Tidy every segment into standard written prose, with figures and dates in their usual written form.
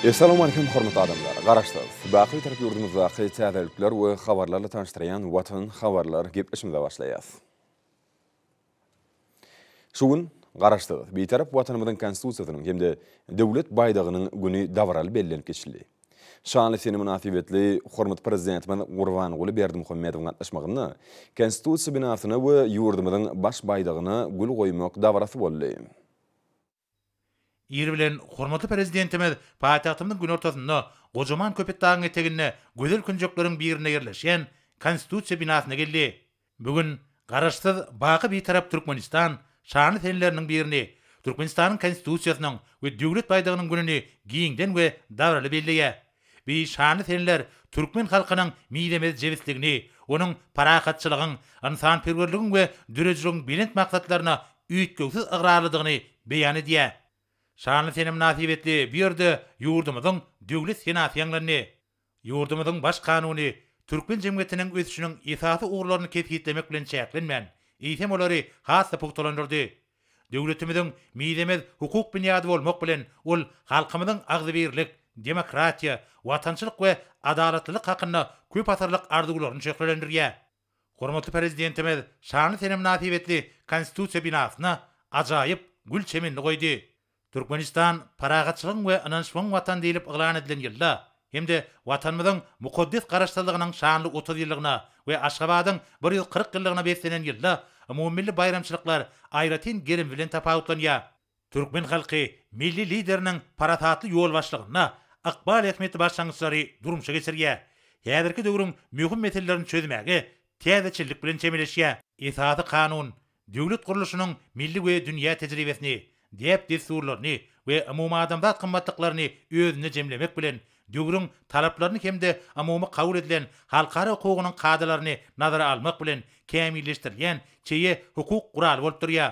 Essalawmalikim hormatly adamlar! Garaşsyz, baky Bitarap ýurdumyzdaky täzelikler we habarlarla tanyşdyrýan Watan habarlar gepleşimize başlaýas. Şu gün Garaşsyz, Bitarap Watanymyzyň Konstitusiýasynyň hem-de Döwlet baýdagynyň güni dabaraly bellenip geçildi. Şanly sene mynasybetli hormatly Prezidentimiz Gurbanguly Berdimuhamedowyň gatnaşmagynda Konstitusiýa binasyna we ýurdumyzyň Baş baýdagyna gül goýmak dabarasy boldy. Ir bilen hormatly Prezidentimiz paýtagtymyzyň günortasynda, gojaman Köpetdagyň eteginde gözel künjekleriň birinde ýerleşýän Konstitusiýa binasyna geldi. Bu gün Garaşsyz, baky Bitarap Türkmenistan şanly seneleriniň birini, Türkmenistanyň Konstitusiýasynyň we Döwlet baýdagynyň gününi giňden we dabaraly belleýär. Bi şanly seneler türkmen halkynyň mizemez jebisligini, onuň parahatçylygyň, ynsanperwerligiň we döredijiligiň belent maksatlaryna üýtgewsiz ygrarlydygyny beýan edýär. Şanly sene mynasybetli bu ýerde ýurdumyzyň Döwlet senasy ýaňlandy. Ýurdumyzyň Baş Kanuny türkmen jemgyýetiniň ösüşiniň esasy ugurlaryny kesgitlemek bilen çäklenmän, eýsem olary has-da pugtalandyrdy. Döwletimiziň mizemez hukuk binýady bolmak bilen, ol halkymyzyň agzybirlik, demokratiýa, watançylyk we adalatlylyk hakynda köp asyrlyk arzuwlaryny şöhlelendirýär. Hormatly Prezidentimiz şanly sene mynasybetli Konstitusiýa binasyna ajaýyp gül çemenini goýdy. Türkmenistan parahatçylygyň we ynanyşmagyň Watany diýlip yglan edilen ýylda hem-de Watanymyzyň mukaddes Garaşsyzlygynyň şanly 30 ýyllygyna we Aşgabadyň 140 ýyllygyna beslenen ýylda umumymilli baýramçylyklar aýratyn gerim bilen tapawutlanýar. Türkmen halky Milli Lideriniň parasatly ýolbaşçylygynda ykbal ähmiýetli başlangyçlary durmuşa geçirýär, häzirki döwrüň möhüm meselelerini çözmäge täzeçillik bilen çemeleşýär. Esasy Kanun döwlet gurluşynyň milli we dünýä tejribesini, däp-dessurlaryny we umumadamzat gymmatlyklaryny özünde jemlemek bilen, döwrüň talaplaryny hem-de umumy kabul edilen halkara hukugynyň kadalaryny nazara almak bilen kämilleşdirilýän çeýe hukuk guraly bolup durýar.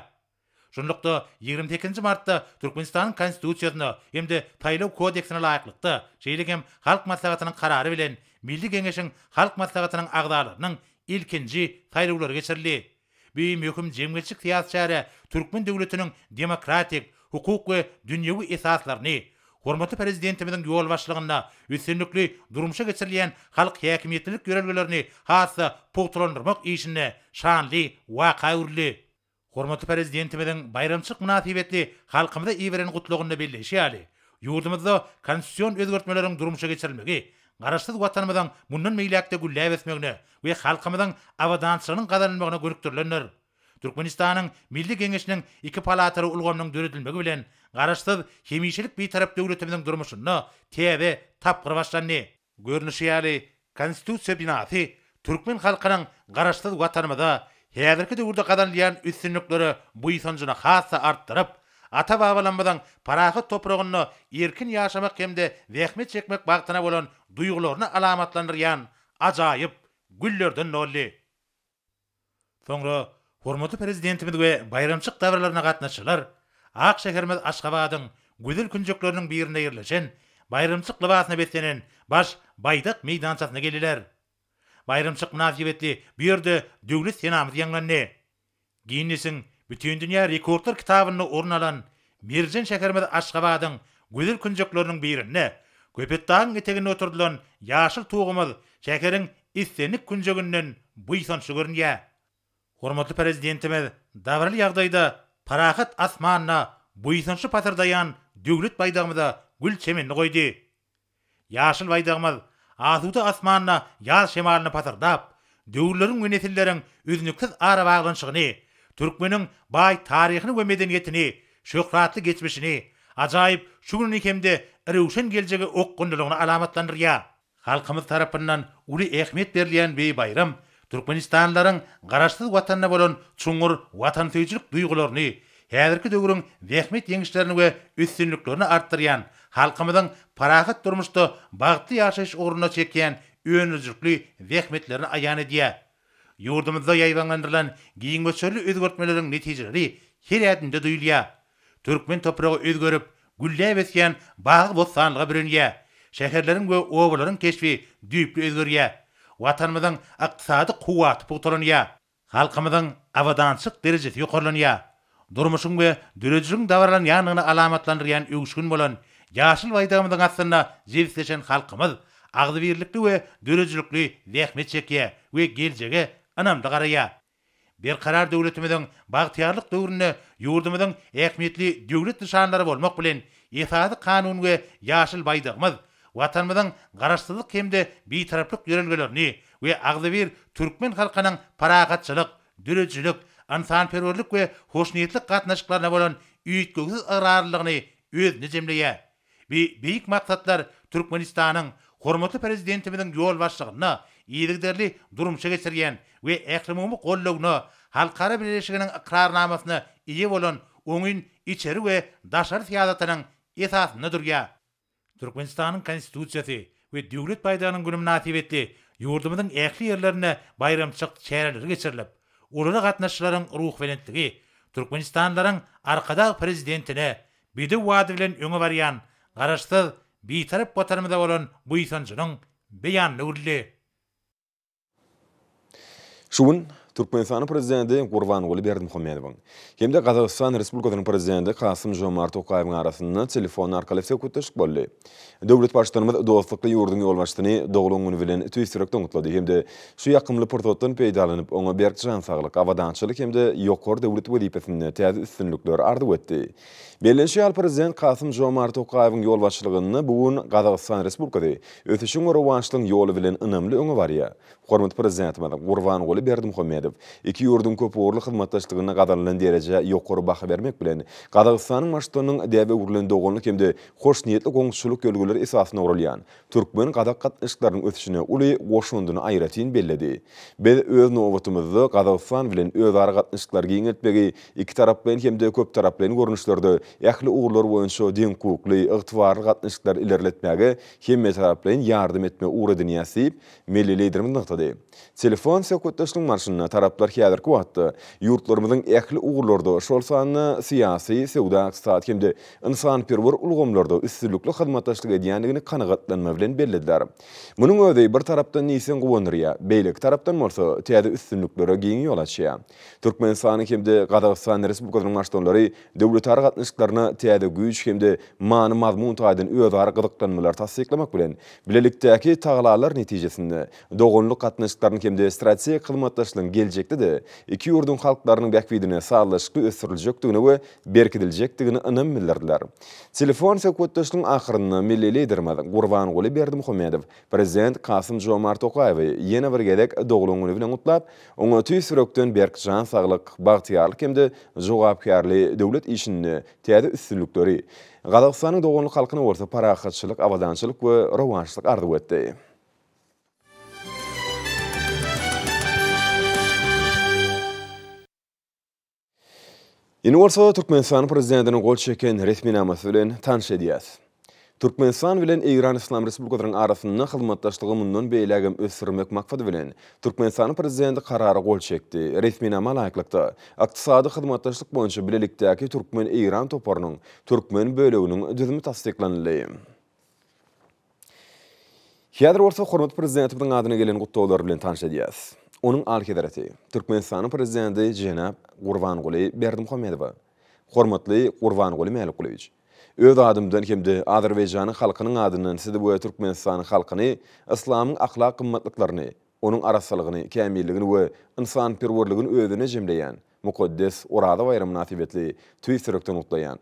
Şunlukda, 28 martda Türkmenistanyň Konstitusiýasyna hem-de Saýlaw kodeksine laýyklykda, şeýle hem Halk Maslahatynyň Karary bilen Milli Geňeşiň Halk Maslahatynyň agzalarynyň ilkinji saýlawlary geçirildi. Bu möhüm jemgyýetçilik-syýasy çäre türkmen döwletiniň demokratik, hukuk we dünýewi esaslaryny, hormatly Prezidentimiziň ýolbaşçylygynda üstünlikli durmuşa geçirilýän halk häkimiýetlilik ýörelgelerini has-da pugtalandyrmak işinde şanly waka öwrüldi. Hormatly Prezidentimiziň baýramçylyk mynasybetli halkymyza iberen Gutlagynda belleýşi ýaly, ýurdumyzda konstitusion özgertmeleriň durmuşa geçirilmegi Garaşsyz Watanymyzyň mundan beýläk-de gülläp ösmegine we halkymyzyň abadançylygynyň gazanylmagyna gönükdirilendir. Türkmenistanyň Milli Geňeşiniň iki palataly ulgamynyň döredilmegi bilen, Garaşsyz, hemişelik Bitarap döwletimiziň durmuşynda täze tapgyr başlandy. Görnüşi ýaly, Konstitusiýa binasy türkmen halkynyň Garaşsyz Watanymyza, häzirki döwürde gazanylýan üstünliklere buýsanjyny has-da artdyryp, ata-babalarymyzyň parahat topragynda erkin ýaşamak hem-de zähmet çekmek bagtyna bolan duýgularyny alamatlandyrýan ajaýyp güllerden doldy. Soňra hormatly Prezidentimiz we baýramçylyk dabaralaryna gatnaşyjylar ak şäherimiz Aşgabadyň gözel künjekleriniň birinde ýerleşen baýramçylyk lybasyna beslenen Baş baýdak meýdançasyna geldiler. Baýramçylyk mynasybetli bu ýerde Döwlet senamyz ýaňlandy. Ginnesiň Bütindünýä rekordlar kitabynda orun alan merjen şäherimiz Aşgabadyň gözel künjekleriniň birinde, Köpetdagyň eteginde oturdylan ýaşyl tugumyz şäheriň islendik künjeginden buýsançly görünýär. Hormatly Prezidentimiz dabaraly ýagdaýda parahat asmanda buýsançly pasyrdaýan Döwlet baýdagymyza gül çemenini goýdy. Ýaşyl baýdagymyz asuda asmanda ýaz şemalyna pasyrdap, döwürleriň we nesilleriň üznüksiz arabaglanyşygyny, türkmeniň baý taryhyny we medeniýetini, şöhratly geçmişini, ajaýyp şu gününi hem-de röwşen geljege okgunlylygyny alamatlandyrýar. Halkymyz tarapyndan uly ähmiýet berilýän bu baýram türkmenistanlylaryň Garaşsyz Watanyna bolan çuňňur watansöýüjilik duýgularyny, häzirki döwrüň zähmet ýeňişlerini we üstünliklerini artdyrýan, halkymyzyň parahat durmuşda bagtly ýaşaýyş ugrunda çekýän öndürijilikli zähmetlerini aýan edýär. Ýurdumyzda ýaýbaňlandyrylan giň möçberli özgertmeleriň netijeleri her ädimde duýulýar. Türkmen topragy özgerip, gülläp ösýän bagy-bossanlyga bürenýär. Şäherleriň we obalaryň keşbi düýpli özgerýär. Watanymyzyň ykdysady kuwwaty pugtalanýar. Halkymyzyň abadançylyk derejesi ýokarlanýar. Durmuşyň we döredijiligiň dabaralanýandygyny alamatlandyrýan öwüşgin bolan. Ýaşyl Baýdagymyzyň astynda jebisleşen halkymyz agzybirlikli we döredijilikli zähmet çekýär we geljege ynamly garaýar. Berkarar döwletimiziň bagtyýarlyk döwründe ýurdumyzyň ähmiýetli döwlet nyşanlary bolmak bilen, Esasy Kanun we Ýaşyl Baýdagymyz Watanymyzyň Garaşsyzlyk hem-de Bitaraplyk ýörelgelerini we agzybir türkmen halkynyň parahatçylyk, döredijilik, ynsanperwerlik we hoşniýetlik gatnaşyklaryna bolan üýtgewsiz ygrarlylygyny özünde jemleýär. Bi beýik maksatlar Türkmenistanyň hormatly Prezidentimiziň ýolbaşçylygynda yzygiderli durmuşa geçirilýän we ählumumy goldawyna, halkara bileleşiginiň ykrarnamasyna eýe bolan oňyn içeri we daşary syýasatynyň esasynda durýar. Türkmenistanyň Konstitusiýasy we Döwlet baýdagynyň güni mynasybetli ýurdumyzyň ähli ýerlerinde baýramçylyk çäreleri geçirilip, olara gatnaşyjylaryň ruhubelentligi türkmenistanlylaryň Arkadag Prezidentine Bedew ady bilen öňe barýan Garaşsyz, Bitarap Watanymyza bolan buýsanjynyň beýanyna öwrüldi. Şu gün Türkmenistanyň Prezidenti Gurbanguly Berdimuhamedowyň hem-de Gazagystan Respublikasynyň Prezidenti Kasym-Žomart Tokaýewiň arasynda telefon arkaly söhbetdeşlik boldy. Döwlet Baştutanymyz dostlukly ýurduň ýolbaşçysyny doglan güni bilen tüýs ýürekden gutlady hem-de şu ýakymly pursatdan peýdalanyp, oňa berk jan saglyk, abadançylyk hem-de ýokary döwlet wezipesinde täze üstünlikleri arzuw etdi. Bellenişi ýaly, Prezident Kasym-Žomart Tokaýewiň ýolbaşçylygynda bu gün Gazagystan Respublikasy ösüşiň we rowaçlygyň ýoly bilen ynamly öňe barýar. Hormatly Prezidentimiz Gurbanguly Berdimuhamedow iki ýurduň köpugurly hyzmatdaşlygynda gazanylan derejä ýokary baha bermek bilen, Gazagystanyň Baştutanynyň däbe öwrülen doganlyk hem-de hoşniýetli goňşuçylyk ýörelgeleri esasynda guralýan türkmen-gazak gatnaşyklarynyň ösüşine uly goşandyny aýratyn belledi. Biz öz nobatymyzda Gazagystan bilen özara gatnaşyklary giňeltmegi ikitaraplaýyn hem-de köptaraplaýyn görnüşlerde ähli ugurlar boýunça deňhukukly, ygtybarly gatnaşyklary ilerletmäge hemmetaraplaýyn ýardam etmegi ugur edinýäris diýip, Milli Liderimiz nygtady. Telefon söhbetdeşligiň barşynda taraplar häzirki wagtda ýurtlarymyzyň ähli ugurlarda, şol sanda syýasy, söwda-ykdysady hem-de ynsanperwer ulgamlarda üstünlikli hyzmatdaşlyk edýändigini kanagatlanma bilen bellediler. Munuň özi bir tarapdan diýseň guwandyrýar, beýleki tarapdan bolsa täze üstünliklere giň ýol açýar. Türkmenistanyň hem-de Gazagystan Respublikasynyň Baştutanlary döwletara gatnaşyklaryna täze güýç hem-de many-mazmun taýdan özara gyzyklanmalary tassyklamak bilen, bilelikdäki tagalalar netijesinde doganlyk gatnaşyklarynyň hem-de strategik hyzmatdaşlygyň geljekde-de iki ýurduň halklarynyň bähbidine sazlaşykly ösdüriljekdigine we berkidiljekdigine ynam bildirdiler. Telefon söhbetdeşligiň ahyrynda milli Liderimiz Gurbanguly Berdimuhamedow Prezident Kasym-Žomart Tokaýewi ýene bir gezek doglan güni bilen gutlap, oňa tüýs ýürekden berk jan saglyk, bagtyýarlyk hem-de jogapkärli döwlet işinde täze üstünlikleri, Gazagystanyň doganlyk halkyna bolsa parahatçylyk, abadançylyk we rowaçlyk arzuw etdi. Indi bolsa Türkmenistanyň Prezidentiniň gol çeken resminamasy bilen tanyş edýäs. Türkmenistan bilen Eýran Yslam Respublikasynyň arasynda hyzmatdaşlygy mundan beýlägem ösdürmek maksady bilen, Türkmenistanyň Prezidenti Karara gol çekdi. Resminama laýyklykda, Ykdysady hyzmatdaşlyk boýunça bilelikdäki türkmen-eýran toparynyň türkmen böleginiň düzümi tassyklanyldy. Häzir bolsa hormatly Prezidentimiziň adyna gelen gutlaglar bilen tanyş edýäris. Onuň Alyhezreti, Türkmenistanyň Prezidenti jenap Gurbanguly Berdimuhamedowa. Hormatly Gurbanguly Mälikgulyýewiç! Öz adymdan hem-de Azerbaýjanyň halkynyň adyndan Sizi we Türkmenistanyň halkyny yslamyň ahlak gymmatlyklaryny, onuň arassalygyny, kämilligini we ynsanperwerligini özünde jemleýän mukaddes Oraza baýramy mynasybetli tüýs ýürekden gutlaýan.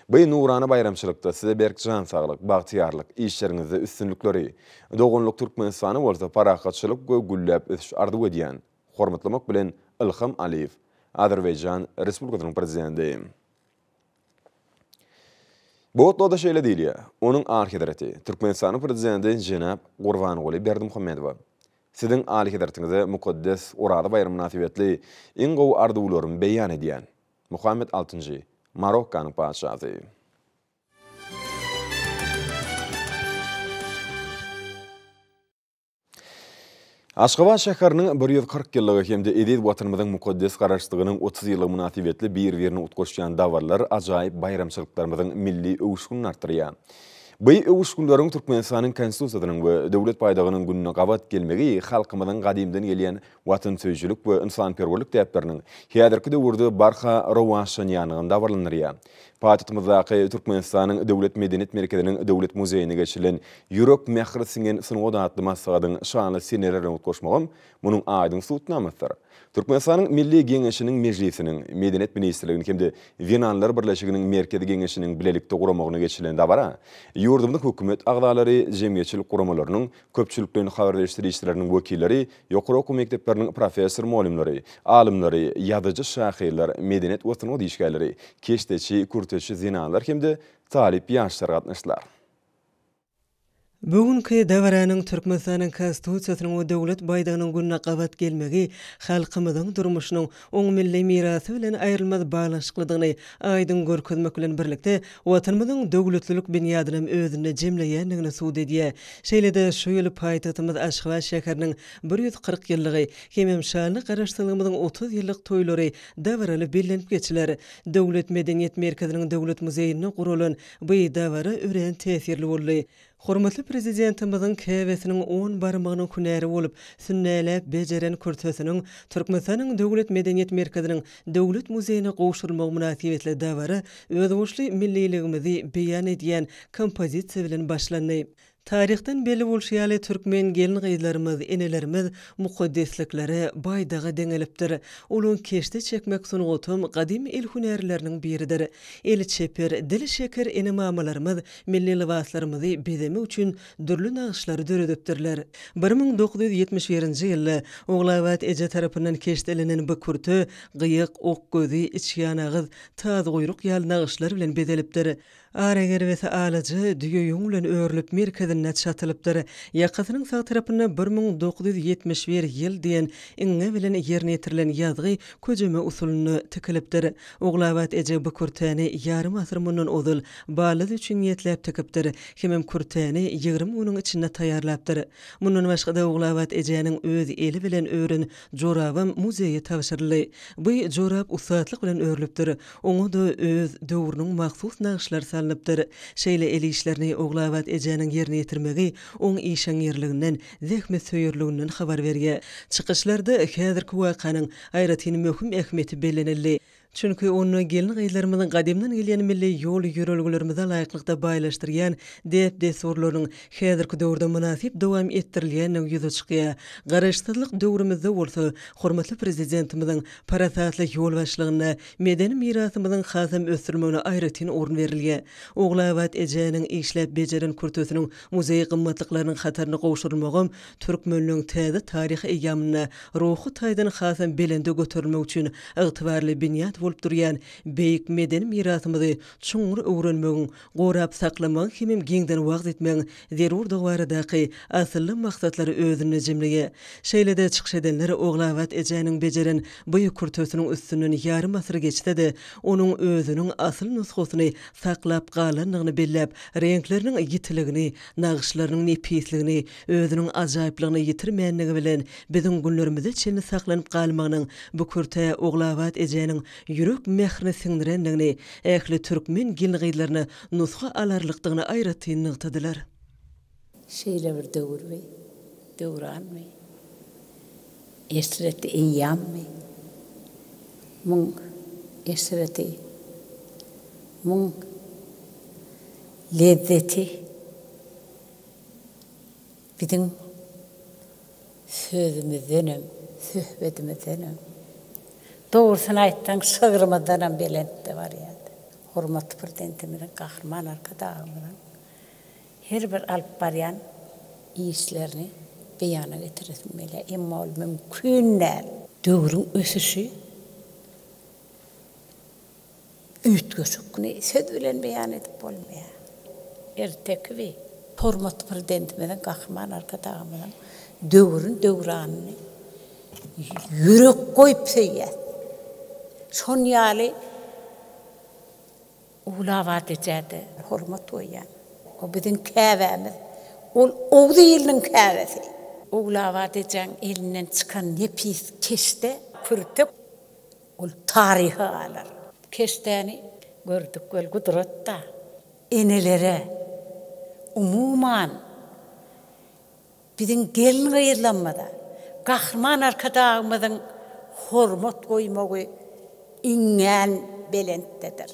Bu nurana baýramçylykda size berk jan saglyk, bagtyýarlyk, işleriňizde üstünlikleri, doganlyk Türkmenistana bolsa parahatçylyk we gülläp ösüş arzuw edýän. Hormatlamak bilen, Ilham Aliýew, Azerbaýjan Respublikasynyň Prezidenti. Bu gutlagda şeýle diýilýär, Onuň Alyhezreti, Türkmenistanyň Prezidenti jenap Gurbanguly Berdimuhamedowa, Siziň Alyhezretiňize mukaddes Oraza baýramy mynasybetli iň gowy arzuwlarymy beýan edýän. Muhammet Altynjy, Marokkanyň patyşasy. Aşgabat şäheriniň 140 ýyllygy hem-de eziz Watanymyzyň mukaddes Garaşsyzlygynyň 30 ýyllygy mynasybetli bir-birine utgaşýan dabaralar ajaýyp baýramçylyklarymyzyň milli öwüşginini artdyrýar. Bu öwüşginleriň Türkmenistanyň Konstitusiýasynyň we Döwlet baýdagynyň gününe gabat gelmegi halkymyzyň gadymdan gelýän watansöýüjilik we ynsanperwerlik däpleriniň häzirki döwürde barha rowaçlanýandygyny dabaralandyrýar. Paýtagtymyzdaky Türkmenistanyň Döwlet medeniýet merkeziniň Döwlet muzeýinde geçirilen Ýürek mähri siňen sungat atly maslahatyň şanly senelerine utgaşmagam munuň aýdyň subutnamasydyr. Türkmenistanyň Milli Geňeşiniň Mejlisiniň, Medeniýet ministrliginiň hem-de Zenanlar birleşiginiň Merkezi Geňeşiniň bilelikde guramagynda geçirilen dabara ýurdumyzyň hökümet agzalary, jemgyýetçilik guramalarynyň, köpçülikleýin habar beriş serişdeleriniň wekilleri, ýokary okuw mekdepleriniň professor-mugallymlary, alymlary, ýazyjy-şahyrlar, medeniýet we sungat işgärleri, keşdeçi, kürteçi zenanlar hem-de talyp ýaşlar gatnaşdylar. Bu günki dabaranyň Türkmenistanyň Konstitusiýasynyň we Döwlet baýdagynyň gününe gabat gelmegi halkymyzyň durmuşynyň oň milli mirasy bilen aýrylmaz baglanyşyklydygyny aýdyň görkezmek bilen birlikde, Watanymyzyň döwletlilik binýadynam özünde jemleýändigini subut edýär. Şeýle-de şu ýyl paýtagtymyz Aşgabat şäheriniň 140 ýyllygy hemem şanly Garaşsyzlygymyzyň 30 ýyllyk toýlary dabaraly bellenip geçiler. Döwlet medeniýet merkeziniň Döwlet muzeýinde guralan Bu dabara örän täsirli boldy. Hormatly Prezidentimiziň käbesiniň on barmagynyň hünäri bolup, sünnäläp bejeren kürtesiniň Türkmenistanyň Döwlet medeniýet merkeziniň Döwlet muzeýine gowşurylmagy mynasybetli dabara özboluşly milliligimizi beýan edýän kompozisiýa bilen başlandy. Taryhdan belli bolşy ýaly, türkmen gelin-gyzlarymyz, enelerimiz mukaddesliklere, baýdaga deňelipdir. Olaň keşde çekmek sungatam gadymy el hünärleriniň biridir. Eli çeper, dili şeker ene-mamalarymyz milli lybaslarymyzy bezemek üçin dürli nagyşlary döredipdirler. 1971-nji ýylda Ogulabat eje tarapyndan keşdelenen bu kürte gyýak, okgözi, içýan agyz, tazguýruk ýaly nagyşlar bilen bezelipdir. Ara gerbesi alaja düýe ýüň bilen örülip, merkezinde çatylypdyr. Ýakasynyň sag tarapynda 1971 ýyl diýen iňňe bilen ýerine ýetirilen ýazgy köjeme usulynda tikilipdir. Ogulabat eje bu kürtäni ýarym asyr mundan ozal balazy üçin niýetläp tikipdir. Hemem kürtäni 20 günüň içinde taýýarlapdyr. Mundan başga-da Ogulabat ejäniň öz eli bilen ören jorabam muzeýe tabşyryldy. Bu jorap ussatlyk bilen örülipdir. Oňa-da öz döwrüniň mahsus nagyşlary salnypdyr. Şeýle el işlerini Ogulabat ejäniň ýerine ýetirmegi oň işeňňirliginden, zähmetsöýerliginden habar berýär. Çykyşlarda häzirki wakanyň aýratyn möhüm ähmiýeti bellenildi. Çünki onda gelin-gyzlarymyzyň gadymdan gelýän milli ýol-ýörelgelerimize laýyklykda baýlaşdyrýan däp-dessurlarynyň häzirki döwürde mynasyp dowam etdirilýändigi ýüze çykýar. Garaşsyzlyk döwrümizde bolsa hormatly Prezidentimiziň parasatly ýolbaşçylygynda medeni mirasymyzyň hasam ösdürilmegine aýratyn orun berilýär. Ogulabat ejäniň işläp bejeren kürtesiniň muzeý gymmatlyklarynyň hataryna gowşurylmagam türkmenligiň täze taryhy eýýamynda ruhy taýdan hasam belende göterilmegi üçin ygtybarly binýat bolup durýan beýik medeni mirasymyzy çuňňur öwrenmegiň, gorap saklamagyň hemem giňden wagyz etmegiň zerurdygy baradaky asylly maksatlary özünde jemleýär. Şeýle-de çykyş edenler Ogulabat ejäniň bejeren bu kürtesiniň üstünden ýarym asyr geçse-de, onuň özüniň asyl nusgasyny saklap galandygyny belläp, reňkleriniň ýitiligini, nagyşlarynyň nepisligini, özüniň ajaýyplygyny ýitirmänligi bilen biziň günlerimize çenli saklanyp galmagynyň bu kürtä Ogulabat ejäniň ýürek mährini siňdirendigini, ähli türkmen gelin-gyzlaryna nusga alarlykdygyny aýratyn nygtadylar. Şeýle bir döwürmi, döwranmy, eşretli eýýammy? Muň eşreti, muň lezzeti biziň sözümizdenem, söhbedimizdenem, dogrusyny aýtsaň, şygrymyzdanam belentde barýardy. Hormatly Prezidentimiziň, Gahryman Arkadagymyzyň her bir alyp barýan işlerini beýana getiresim gelýär. Emma ol mümkin däl. Döwrüň ösüşi üýtgeşik. Muny söz bilen beýan edip bolmaýar. Erteki bi. Hormatly Prezidentimiziň, Gahryman Arkadagymyzyň döwrüni, döwranyny ýürek goýup söýýäs. Şon ýaly Ogulabat ejä-de hormat goýýan. O biziň käbämiz. Ol Oguz iliniň käbesi. Ogulabat ejäň elinden çykan nepis keşde, kürte ol taryha galar. Keşdäni gördük wel gudrat-da. Enelere, umuman, Biziň gelin-gyzlarymyza Gahryman Arkadagymyzyň hormat goýmagy iňňän belentdedir.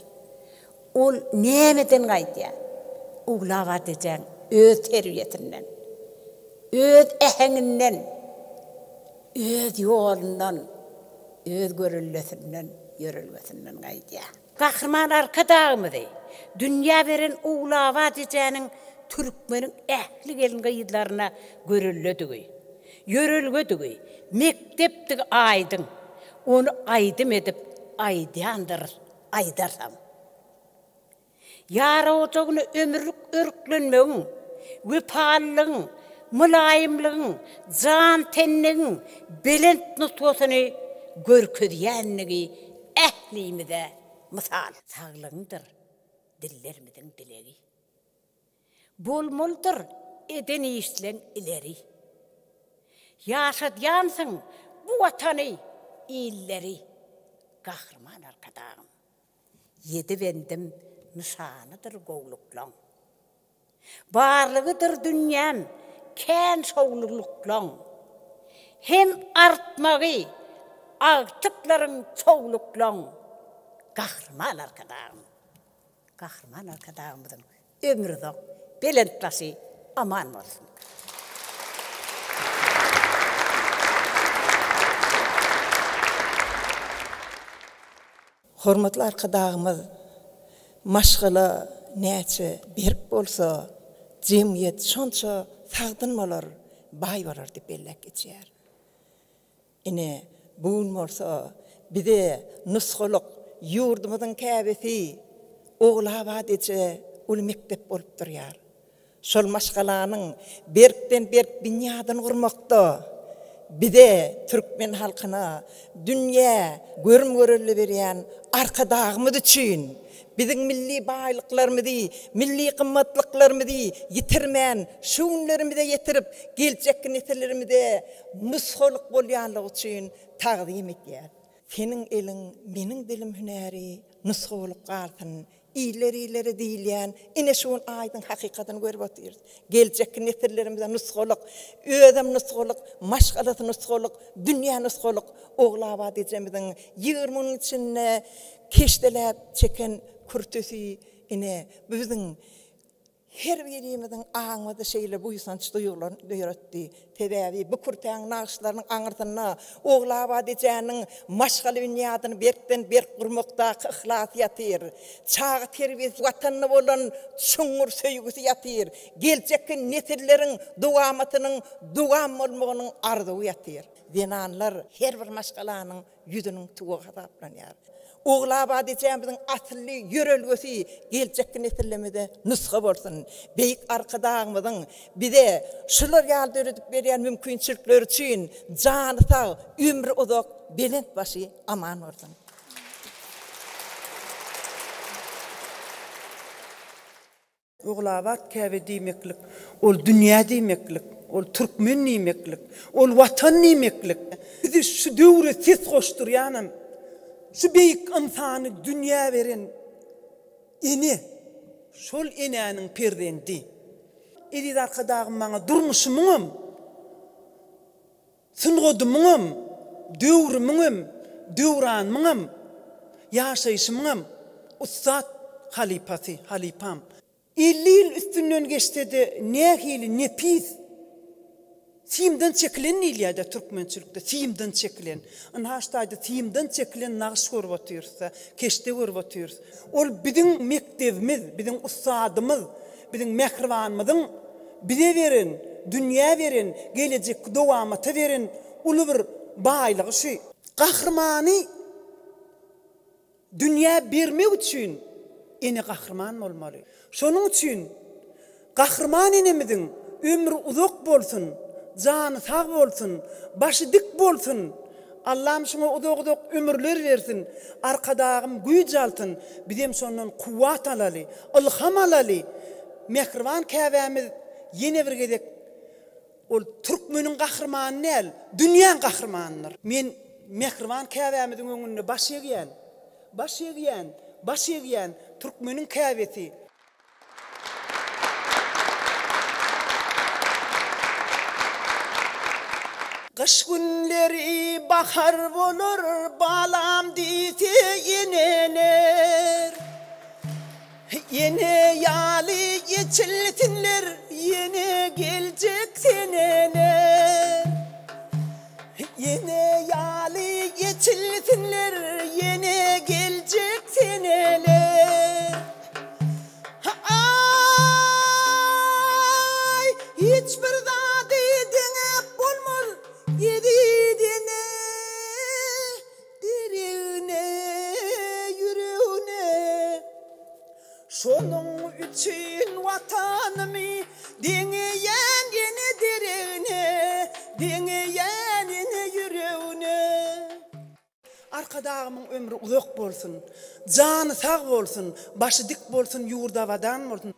Ol nämeden gaýdýar? Ogulabat ejäň öz terbiýesinden, öz äheňinden, öz ýolundan, öz göreldesinden, ýörelgesinden gaýdýar. Gahryman Arkadagymyzy dünýä beren Ogulabat ejäniň türkmeniň ähli gelin-gyzlaryna göreldedigi, ýörelgedigi, mekdepdigi aýdyň. Ony aýdym edip aýdýandyrys, aýdarsam. Ýar ojagyna ömürlik örklenmegiň, wepalylygyň, mylaýymlygyň, jantenligiň belent nusgasyny görkezýändigi ählimize mysal. Saglygyňdyr dillerimiziň dilegi. Bolmalydyr eden işleň ileri. Ýaşadýansyň bu Watany, illeri, Gahryman Arkadagym! Ýedi bendim nyşanydyr gowluklaň. Barlygydyr dünýäm kän şowlulyklaň. Hem artmagy agtyklaryň çowluklaň, Gahryman Arkadagym! Gahryman Arkadagymyzyň ömri uzak, belent başy aman bolsun! Hormatly Arkadagymyz maşgala näçe berk bolsa, jemgyýet şonça sagdyn bolar, baý bolar diýip belläp geçýär. Ine, bu gün bolsa bize nusgalyk ýurdumyzyň käbesi Ogulabat eje uly mekdep bolup durýar. Şol maşgalanyň berkden-berk binýadyny gurmakda bize, türkmen halkyna dünýä görüm-görelde berýän Arkadagymyz üçin biziň milli baýlyklarymyzy, milli gymmatlyklarymyzy ýitirmän şu günlerimize ýetirip, geljekki nesillerimize nusgalyk bolýanlygy üçin tagzym edýär. Seniň eliň, meniň dilim hünäri nusga bolup galsyn, iller-illere diýilýän ine şu gün aýdyň hakykatyny görüp otyrys. Geljekki nesillerimize nusgalyk, özem nusgalyk, maşgalasy nusgalyk, dünýä nusgalyk Ogulabat ejemiziň 20 günüň içinde keşdeläp çeken kürtesi ine bu biziň Her birimiziň aňymyzda şeýle buýsanç duýgularyny döretdi. Sebäbi bu kürtäň nagyşlarynyň aňyrsynda Ogulabat ejäniň maşgala binýadyny berkden-berk gurmakdaky yhlasy ýatyr. Çaga terbiýesi Watanyna bolan çuňňur söýgüsi ýatyr. Geljekki nesilleriň dowamatynyň dowam bolmagynyň arzuwy ýatyr. Zenanlar her bir maşgalanyň ýüzüniň tuwagy hasaplanýar. Ogulabat ejemiziň asylly ýörelgesi geljekki nesillerimize nusga bolsun! Beýik Arkadagymyzyň bize şular ýaly döredip berýän mümkinçilikleri üçin jany sag, ömri uzak, belent başy aman bolsun! Ogulabat Käbe diýmeklik, ol dünýä diýmeklik, ol türkmen diýmeklik, ol Watan diýmeklik. Bizi şu döwre ses goşdurýanam şu beýik ynsany dünýä beren ene, şol enäniň perzendi. Eziz Arkadagym maňa durmuşymyňam, Sungatymyňam, döwrümiňem, döwranymyňam, ýaşaýşymyňam ussat halypasy, halypam. 50 ýyl üstünden geçse-de nähili nepis, simden çekilen diýilýär-dä türkmençilikde, simden çekilen. Ynha şu taýda simden çekilen nagyş görüp otyrys-da, keşde görüp otyrys. Ol biziň mekdebimiz, biziň ussadymyz, Biziň mähribanymyzyň bize beren, dünýä beren, gelejekki dowamata beren uly bir baýlygy şu. Gahrymany dünýä bermek üçin ene gahryman bolmaly. Şonuň üçin gahryman enemiziň ömri uzak bolsun, jany sag bolsun, başy dik bolsun, Allam şuňa uzak-uzak ömürler bersin, Arkadagym güýç alsyn, bizem şondan kuwwat alaly, ylham alaly! Mähriban käbämiz ýene bir gezek ol türkmeniň gahrymany däl, dünýäň gahrymanydyr. Men mähriban käbämiziň öňünde baş egýän, baş egýän, baş egýän, türkmeniň käbesi. Gyş günleri bahar bolar, balam diýse eneler. Ene ýaly eçilsinler ýene geljek seneler. Ene ýaly eçilsinler ýene geljek seneler. Aý, hiç bir zady deňäp bolmaz eziz ene deregine, ýüregine. Şonuň üçin Watanymy deňeýän ene deregine, deňeýän ene ýüregine. Arkadagymyň ömri uzak bolsun, jany sag bolsun, başy dik bolsun, ýurdy abadan bolsun.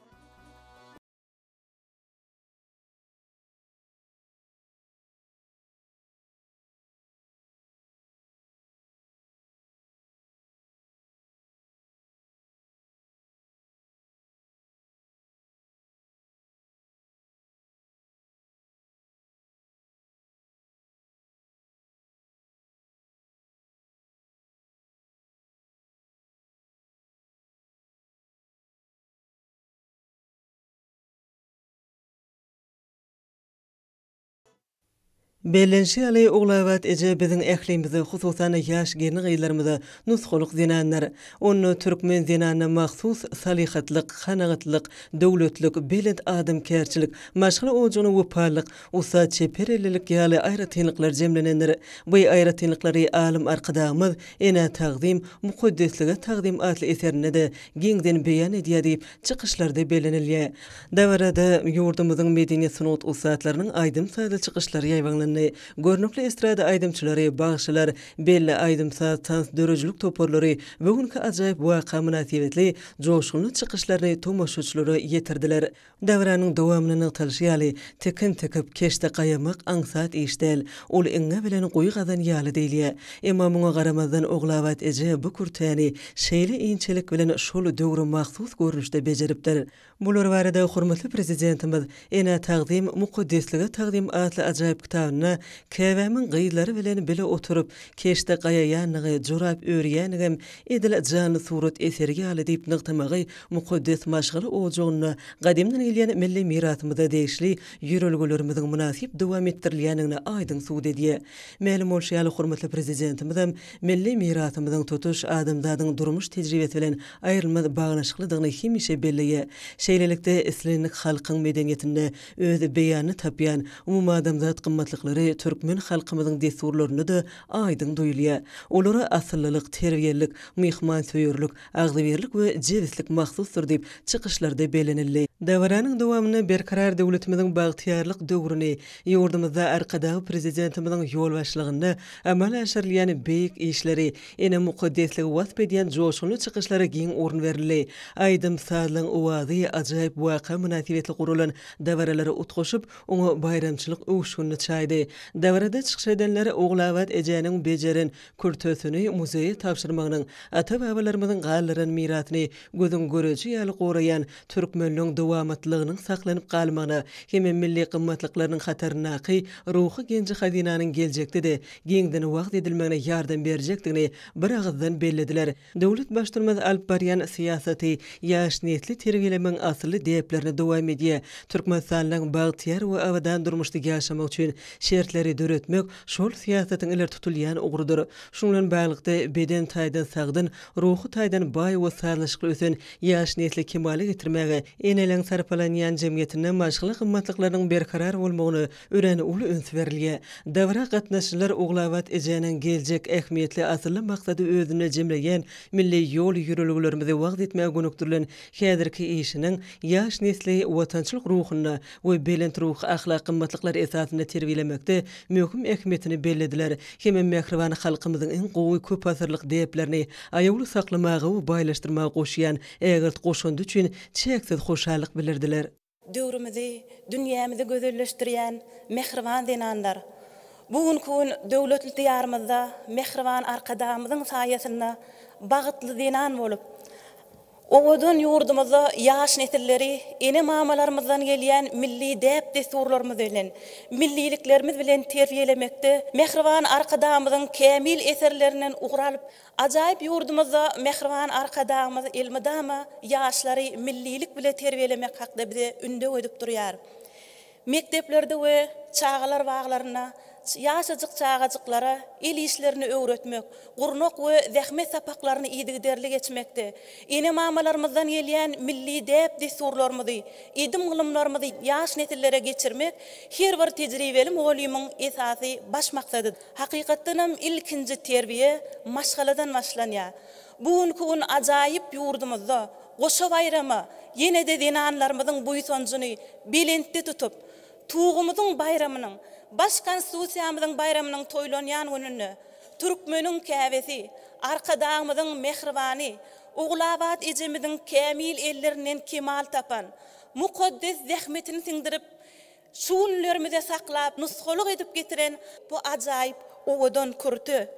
Bellenişi ýaly, Ogulabat eje biziň ählimize, hususan-da, ýaş gelin-gyzlarymyza nusgalyk zenandyr. Onda türkmen zenanyna mahsus salyhatlyk, kanagatlylyk, döwletlik, belent adamkärçilik, maşgala ojagyna wepalylyk, ussat çeper ellilik ýaly aýratynlyklar jemlenendir. Bu aýratynlyklary alym Arkadagymyz Enä tagzym, mukaddeslige tagzym atly eserinde-de giňden beýan edýär diýip, çykyşlarda bellenilýär. Dabarada ýurdumyzyň medeniýet-sungat ussatlarynyň aýdym-sazly çykyşlary ýaýbaňlandy. Görnükli estrada aýdymçylary, bagşylar, belli aýdym-saz, tans döredijilik toparlary bu günki ajaýyp waka mynasybetli joşgunly çykyşlaryny tomaşaçylara ýetirdiler. Dabaranyň dowamynda nygtalyşy ýaly, tikin tikip, keşde gaýamak aňsat iş däl. Ol iňňe bilen guýy gazan ýaly diýilýär. Emma muňa garamazdan Ogulabat eje bu kürtäni şeýle inçelik bilen şol döwre mahsus görnüşde bejeripdir. Bular barada hormatly Prezidentimiz Enä tagzym, mukaddeslige tagzym atly ajaýyp kitabynda Käbämiň gyzlary bilen bile oturyp, keşde gaýaýanlygy, jorap örýänligem edil janly surat eseri ýaly diýip nygtamagy mukaddes maşgala ojagynda gadymdan gelýän milli mirasymyza degişli ýörelgelerimiziň mynasyp dowam etdirilýändigini aýdyň subut edýär. Mälim bolşy ýaly, hormatly Prezidentimizem milli mirasymyzyň tutuş adamzadyň durmuş tejribesi bilen aýrylmaz baglanyşyklydygyny hemişe belleýär. Şeýlelikde, islendik halkyň medeniýetinde öz beýanyny tapýan umumadamzat gymmatlyklary türkmen halkymyzyň dessurlarynda-da aýdyň duýulýar. Olara asyllylyk, terbiýelilik, myhmansöýerlik, agzybirlik we jebislik mahsusdyr diýip, çykyşlarda bellenildi. Dabaranyň dowamynda Berkarar döwletimiziň bagtyýarlyk döwrüni, ýurdumyzda Arkadag Prezidentimiziň ýolbaşçylygynda amala aşyrylýan beýik işleri, ene mukaddesligi wasp edýän joşgunly çykyşlara giň orun berildi. Aýdym-sazlaryň owazy ajaýyp waka mynasybetli guralan dabaralara utgaşyp, oňa baýramçylyk öwüşginini çaýdy. Dabarada çykyş edenler Ogulabat ejäniň bejeren kürtesini muzeýe tabşyrmagynyň ata-babalarymyzyň galdyran mirasyny gözüň göreji ýaly goraýan türkmenligiň dowamatlylygynyň saklanyp galmagyna hemem milli gymmatlyklarynyň hataryndaky ruhy genji-hazynanyň geljekde-de giňden wagyz edilmegine ýardam berjekdigini biragyzdan bellediler. Döwlet Baştutanymyz alyp barýan syýasaty ýaş nesli terbiýelemegiň asylly däplerini dowam edýär. Türkmenistanlylaryň bagtyýar we abadan durmuşda ýaşamagy üçin şertleri döretmek şol syýasatyň ileri tutulýan ugrudyr. Şunuň bilen baglylykda, beden taýdan sagdyn, ruhy taýdan baý we sazlaşykly ösen ýaş nesli kemala getirmäge, eneleriň sarpalanýan jemgyýetinde maşgala gymmatlyklarynyň berkarar bolmagyna örän uly üns berilýär. Dabara gatnaşyjylar Ogulabat ejäniň geljek ähmiýetli asylly maksady özünde jemleýän milli ýol-ýörelgelerimizi wagyz etmäge gönükdirilen häzirki işiniň ýaş nesli watançylyk ruhunda we belent ruhy-ahlak gymmatlyklar esasynda terbiýelemekde möhüm ähmiýetini bellediler hemem mähriban halkymyzyň iň gowy köpasyrlyk däplerini aýawly saklamaga we baýlaşdyrmaga goşýan ägirt goşandy üçin çäksiz hoşallyk bildirdiler. Döwrümizi, dünýämizi gözelleşdirýän mähriban zenanlar! Bu günki gün döwletli Diýarymyzda mähriban Arkadagymyzyň saýasynda bagtly zenan bolup, Owadan ýurdumyzda ýaş nesilleri ene-mamalarymyzdan gelýän milli däp-dessurlarymyz bilen, milliliklerimiz bilen terbiýelemekde mähriban Arkadagymyzyň kämil eserlerinden ugur alyp, ajaýyp ýurdumyzda mähriban Arkadagymyz elmydama ýaşlary millilik bile terbiýelemek hakda bize ündew edip durýar. Mekdeplerde we çagalar baglarynda ýaşajyk çagajyklara el işlerini öwretmek, gurnak we zähmet sapaklaryny yzygiderli geçmekde, ene-mamalarymyzdan gelýän milli däp-dessurlarymyzy, edim-gylymlarymyzy ýaş nesillere geçirmek her bir tejribeli mugallymyň esasy baş maksadydyr. Hakykatdanam ilkinji terbiýe maşgaladan başlanýar. Bu günki gün ajaýyp ýurdumyzda goşa baýrama ýene-de zenanlarymyzyň buýsanjyny belentde tutup, Tugumyzyň baýramynyň, Baş Konstitusiýamyzyň baýramynyň toýlanýan gününde türkmeniň käbesi, Arkadagymyzyň mähribany Ogulabat ejemiziň kämil ellerinden kemal tapan, mukaddes zähmetini siňdirip, Şu günlerimize saklap, nusgalyk edip getiren bu ajaýyp owadan kürte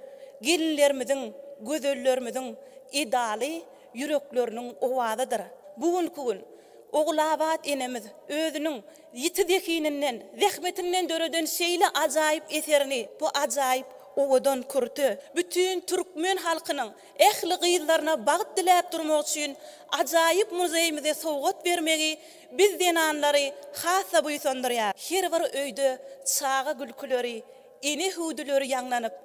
gelinlerimiziň, gözellerimiziň edaly ýürekleriniň owazydyr. Bu günki gün Ogulabat enemiz özüniň ýiti zehininden, zähmetinden döreden şeýle ajaýyp eserini, bu ajaýyp owadan kürte bütin türkmen halkynyň ähli gyzlaryna bagt diläp durmak üçin ajaýyp muzeýimize sowgat bermegi biz zenanlary has-da buýsandyrýar. Her bir öýde çaga gülküleri, ene hüwdüleri ýaňlanyp,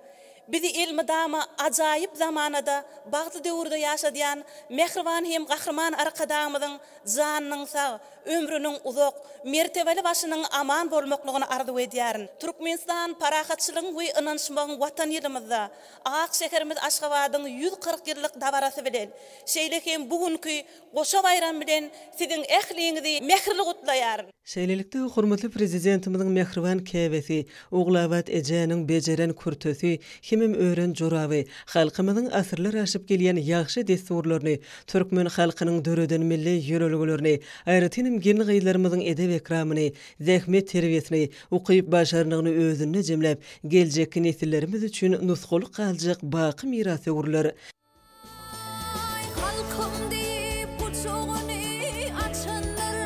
bizi elmydama ajaýyp zamanada, bagtly döwürde ýaşadýan mähriban hem Gahryman Arkadagymyzyň janynyň sag, ömrüniň uzak, mertebeli başynyň aman bolmaklygyny arzuw edýärin. Türkmenistan parahatçylygyň we ynanyşmagyň Watany ýylymyzda Ak şäherimiz Aşgabadyň 140 ýyllyk dabarasy bilen, şeýle hem bu günki goşa baýram bilen siziň ähliňizi mähirli gutlaýaryn. Şeýlelikde, hormatly Prezidentimiziň mähriban käbesi Ogulabat ejäniň bejeren kürtesi hemem ören joraby halkymyzyň asyrlar aşyp gelýän ýagşy dessurlaryny, türkmen halkynyň döreden milli ýörelgelerini, aýratynam gelin-gyzlarymyzyň edep-ekramyny, zähmet terbiýesini, ukyp-başarnygyny özünde jemläp, geljekki nesillerimiz üçin nusgalyk galjak baky mirasa öwrüler. Halkym diýip gujagyny açandyr,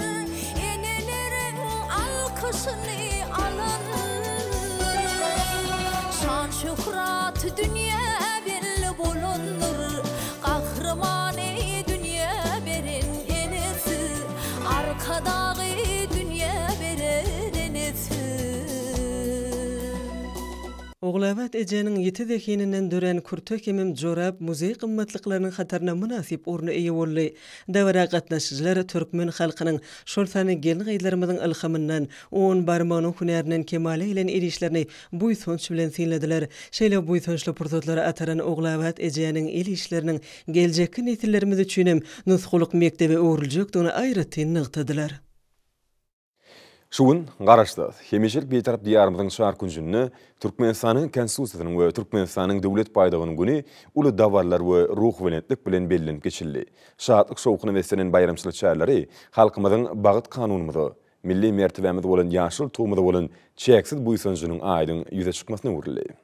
Eneleriň alkyşyny alandyr. Şan-şöhraty dünýä belli bolandyr, Gahrymany dünýä beren enesi, Arkadagy dünýä beren enesi. Ogulabat ejäniň ýiti zehininden dörän kürte hemem jorap muzeý gymmatlyklarynyň hatarynda mynasyp orna eýe boldy. Dabara gatnaşyjylar türkmen halkynyň, şol sanda gelin-gyzlarymyzyň ylhamyndan, on barmagynyň hünärinden kemala gelen el işlerini buýsanç bilen synladylar. Şeýle buýsançly pursatlara ataran Ogulabat ejäniň el işleriniň geljekki nesillerimiz üçinem nusgalyk mekdebe öwrüljekdigini aýratyn nygtadylar. Şu gün Garaşsyz, hemişelik Bitarap Diýarymyzyň çar künjünde Türkmenistanyň Konstitusiýasynyň we Türkmenistanyň Döwlet baýdagynyň güni uly dabaralar we ruhubelentlik bilen bellenip geçildi. Şatlyk-şowhuna beslenen baýramçylyk çäreleri halkymyzyň bagt kanunymyza, milli mertebämiz bolan ýaşyl Tugumyza bolan çäksiz buýsanjynyň aýdyň ýüze çykmasyna öwrüldi.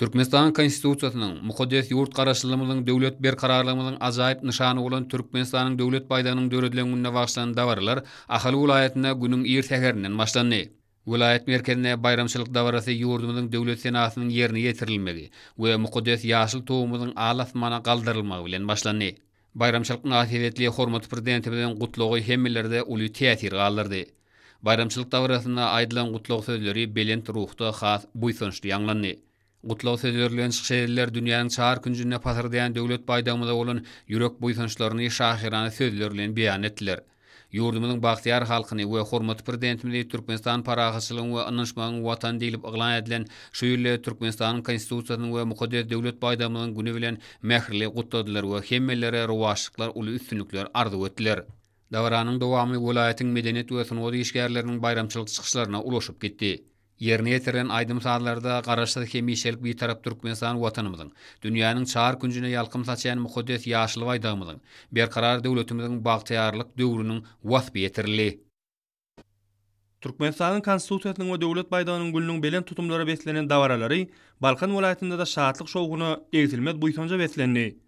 Türkmenistanyň Konstitusiýasynyň, mukaddes ýurt Garaşsyzlygymyzyň, döwlet berkararlygymyzyň ajaýyp nyşany bolan Türkmenistanyň Döwlet baýdagynyň döredilen gününe bagyşlanan dabaralar Ahal welaýatynda günüň ir säherinden başlandy. Welaýat merkezinde baýramçylyk dabarasy ýurdumyzyň Döwlet senasynyň ýerine ýetirilmegi we mukaddes ýaşyl Tugumyzyň al-asmana galdyrylmagy bilen başlandy. Baýramçylyk mynasybetli hormatly Prezidentimiziň Gutlagy hemmelerde uly täsir galdyrdy. Baýramçylyk dabarasynda aýdylan gutlag sözleri belent ruhda has buýsançly ýaňlandy. Gutlag sözleri bilen çykyş edenler dünýäniň çar künjünde pasyrdaýan Döwlet baýdagymyza bolan ýürek buýsançlaryny şahyrana sözler bilen beýan etdiler. Ýurdumyzyň bagtyýar halkyny we hormatly Prezidentimizi Türkmenistan parahatçylygyň we ynanyşmagyň Watany diýlip yglan edilen şu ýylda Türkmenistanyň Konstitusiýasynyň we mukaddes Döwlet baýdagymyzyň güni bilen mähirli gutladylar we hemmelere rowaçlyklar, uly üstünlikler arzuw etdiler. Dabaranyň dowamy welaýatyň medeniýet we sungat işgärleriniň baýramçylyk çykyşlaryna ulaşyp gitdi. Ýerine ýetirilen aýdym-sazlarda Garaşsyz, hemişelik Bitarap Türkmenistan Watanymyzyň, dünýäniň çar künjüne ýalkym saçýan mukaddes ýaşyl Baýdagymyzyň, Berkarar döwletimiziň bagtyýarlyk döwrüniň waspy ýetirildi. Türkmenistanyň Konstitusiýasynyň we Döwlet baýdagynyň gününiň belent tutumlara beslenen dabaralary Balkan welaýatynda-da şatlyk-şowhuna, egsilmez buýsanja beslendi.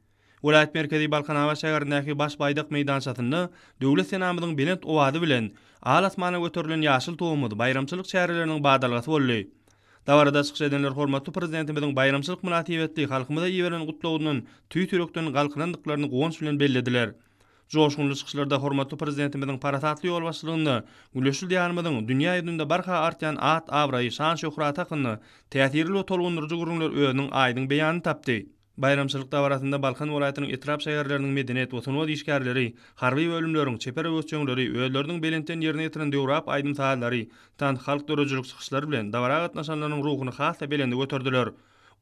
Welaýat merkezi Balkanabat şäherindäki Baş baýdak meýdançasynda Döwlet senamyzyň belent owazy bilen al asmana göterilen ýaşyl tugumyz baýramçylyk çäreleriniň badalgasy boldy. Dabarada çykyş edenler hormatly Prezidentimiziň baýramçylyk mynasybetli halkymyza iberen Gutlagyndan tüýs ýürekden galkynandyklaryny guwanç bilen bellediler. Joşgunly çykyşlarda hormatly Prezidentimiziň parasatly ýolbaşçylygynda güneşli Diýarymyzyň dünýä ýüzünde barha artýan at-abraýy, şan-şöhraty hakynda täsirli we tolgundyryjy gürrüňler özüniň aýdyň beýanyny tapdy. Baýramçylyk dabarasynda Balkan welaýatynyň etrap-şäherleriniň medeniýet we sungat işgärleri, harby bölümleriň çeper höwesjeňleri özleriniň belentden ýerine ýetiren döwrebap aýdym-sazlary, tans, halk döredijilik çykyşlary bilen dabara gatnaşanlaryň ruhuny has-da belende göterdiler.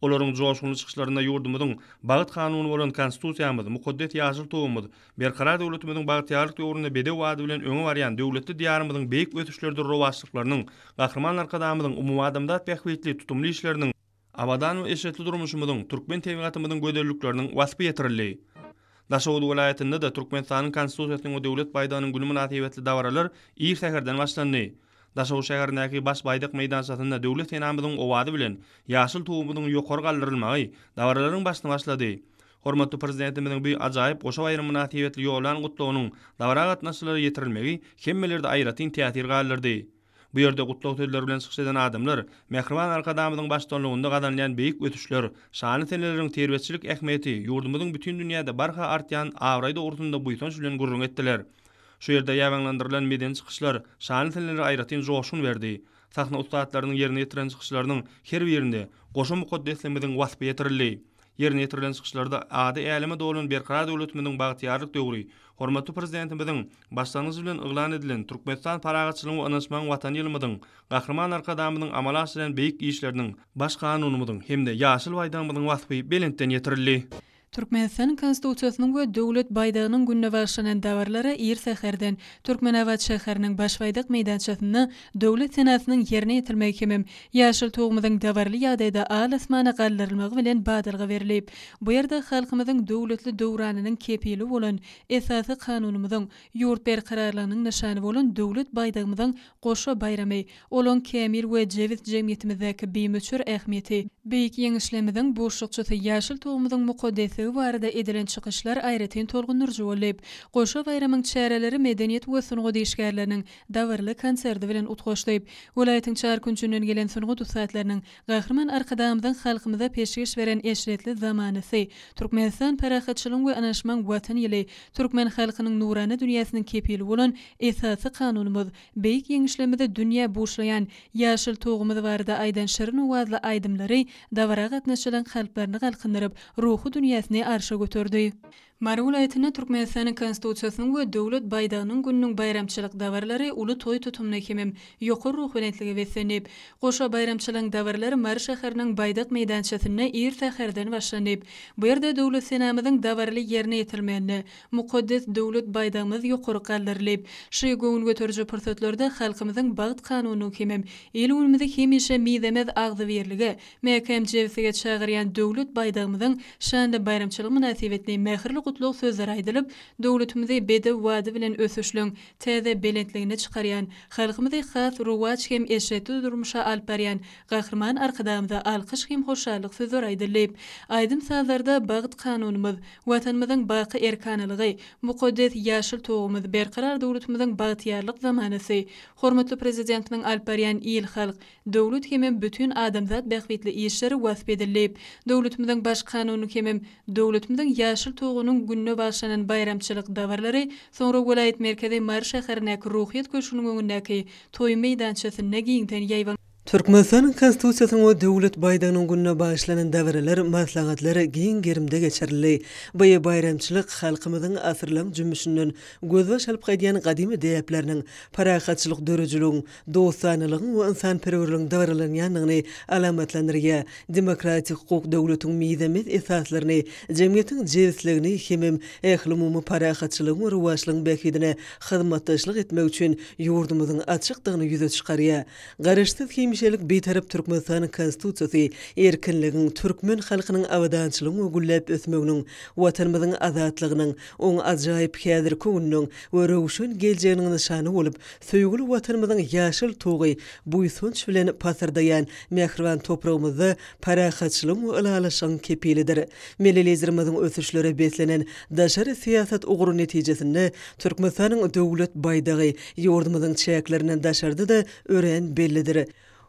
Olaryň joşgunly çykyşlarynda ýurdumyzyň Bagt kanuny bolan Konstitusiýamyz, mukaddes ýaşyl Tugumyz, Berkarar döwletimiziň bagtyýarlyk döwründe bedew ady bilen öňe barýan döwletli Diýarymyzyň beýik ösüşlerdir rowaçlyklarynyň, Gahryman Arkadagymyzyň umumadamzat bähbitli tutumly işleriniň, abadan we eşretli durmuşymyzyň, türkmen tebigatymyzyň gözellikleriniň waspy ýetirildi. Daşoguz welaýatynda-da Türkmenistanyň Konstitusiýasynyň we Döwlet baýdagynyň güni mynasybetli dabaralar ir säherden başlandy. Daşoguz şäherindäki Baş baýdak meýdançasynda Döwlet senamyzyň owazy bilen ýaşyl Tugumyzyň ýokary galdyrylmagy dabaralaryň başyny başlady. Hormatly Prezidentimiziň bu ajaýyp goşa baýram mynasybetli ýollan Gutlagynyň dabara gatnaşyjylara ýetirilmegi hemmelerde aýratyn täsir galdyrdy. Bu ýerde gutlag sözleri bilen çykyş eden adamlar mähriban Arkadagymyzyň baştutanlygynda gazanylýan beýik ösüşler, şanly seneleriň terbiýeçilik ähmiýeti, ýurdumyzyň bütin dünýäde barha artýan abraýy dogrusynda buýsanç bilen gürrüň etdiler. Şu ýerde ýaýbaňlandyrylan medeni çykyşlar şanly senelere aýratyn joşgun berdi. Sahna ussatlarynyň ýerine ýetiren çykyşlarynyň her birinde goşa mukaddesligimiziň waspy ýetirildi. Ýerine ýetirilen çykyşlarda ady äleme dolan Berkarar döwletimiziň bagtyýarlyk döwri, hormatly Prezidentimiziň başlangyjy bilen yglan edilen Türkmenistan parahatçylygyň we ynanyşmagyň Watany ýylymyzyň, Gahryman Arkadagymyzyň amala aşyrýan beýik işleriniň, Baş Kanunymyzyň hem-de ýaşyl Baýdagymyzyň waspy belentden ýetirildi. Türkmenistanyň Konstitusiýasynyň we Döwlet baýdagynyň gününe bagyşlanan dabaralara ir säherden Türkmenabat şäheriniň Baş baýdak meýdançasynda Döwlet senasynyň ýerine ýetirilmegi hemem ýaşyl Tugumyzyň dabaraly ýagdaýda al-asmana galdyrylmagy bilen badalga berlip, bu ýerde halkymyzyň döwletli döwranynyň kepili bolan Esasy Kanunymyzyň, ýurt berkararlygynyň nyşany bolan Döwlet baýdagymyzyň goşa baýramy, olaň kämil we jebis jemgyýetimizdäki bimöçber ähmiýeti, beýik ýeňişlerimiziň buşlukçysy ýaşyl Tugumyzyň mukaddesligi barada edilen çykyşlar aýratyn tolgundyryjy boldy. Goşa baýramyň çäreleri medeniýet we sungat işgärleriniň dabaraly konserti bilen utgaşdy. Welaýatyň çar künjünden gelen sungat ussatlarynyň Gahryman Arkadagymyzyň halkymyza peşgeş beren eşretli zamanasy, Türkmenistan parahatçylygyň we ynanyşmagyň Watany ýyly, türkmen halkynyň nurana dünýäsiniň kepili bolan Esasy Kanunymyz, beýik ýeňişlerimizi dünýä buşlaýan ýaşyl Tugumyz barada aýdan şirin owazly aýdymlary dabara gatnaşyjylaryň kalplaryny galkyndyryp, ruhy dünýäsini arşa göterdi. Mary welaýatynda Türkmenistanyň Konstitusiýasynyň we Döwlet baýdagynyň gününiň baýramçylyk dabaralary uly toý tutumyna hemem ýokary ruhubelentlige beslendi. Goşa baýramçylygyň dabaralary Mary şäheriniň Baýdak meýdançasynda ir säherden başlandy. Bu ýerde Döwlet senamyzyň dabaraly ýerine ýetirilmeginde mukaddes Döwlet baýdagymyz ýokary galdyrylyp, şu göwün göteriji pursatlarda halkymyzyň bagt kanunyny hemem il-günümizi hemişe mizemez agzybirlige, Mäkäm jebislige çagyrýan Döwlet baýdagymyzyň şanly baýramçylygy mynasybetli mähirli gutlag sözleri aýdylyp, döwletimizi bedew bady bilen ösüşleň täze belentligine çykarýan, halkymyzy has rowaç hem eşretli durmuşa alyp barýan Gahryman Arkadagymyza alkyş hem hoşallyk sözleri aýdyldy. Aýdym-sazlarda bagt kanunymyz, Watanymyzyň baky erkanalygy, mukaddes ýaşyl Tugumyz, Berkarar döwletimiziň bagtyýarlyk zamanasy, hormatly Prezidentimiziň alyp barýan il-halk, Döwlet hemem bütin adamzat bähbitli işleri wasp edildi. Döwletimiziň Baş Kanuny hemem döwletimiziň ýaşyl Tugunyň gününe bagyşlanan baýramçylyk dabaralary soňra welaýat merkezi Mary şäherindäki Ruhyýet köşgüniň öňündäki toý meýdançasynda giňden ýaýbaň Türkmenistanyň Konstitusiýasynyň we Döwlet baýdagynyň gününe bagyşlanan dabaralar, maslahatlar giň gerimde geçirildi. Bu baýramçylyk halkymyzyň asyrlaryň jümmüşinden gözbaş alyp gaýdýan gadymy däpleriniň, parahatçylyk döredijiligiň, dostanalygyň we ynsanperwerligiň dabaralanýandygyny alamatlandyrýar. Demokratik hukuk döwletiň mizemez esaslaryny, jemgyýetiň jebisligini hemem ählumumy parahatçylygyň we rowaçlygyň bähbidine hyzmatdaşlyk etmek üçin ýurdumyzyň açykdygyny ýüze çykarýar. Garaşsyz hemişelik. Hemişelik Bitarap Türkmenistanyň Konstitusiýasy erkinligiň, türkmen halkynyň abadançylygyň we gülläp ösmeginiň, Watanymyzyň azatlygynyň, oň ajaýyp häzirki gününiň we röwşen geljeginiň nyşany bolup, söýgüli Watanymyzyň ýaşyl tugy buýsanç bilen pasyrdaýan mähriban topragymyzda parahatçylygyň we ylalaşygyň kepilidir. Milli Liderimiziň ösüşlere beslenen daşary syýasat ugry netijesinde Türkmenistanyň Döwlet baýdagy ýurdumyzyň çäklerinden daşarda-da örän bellidir.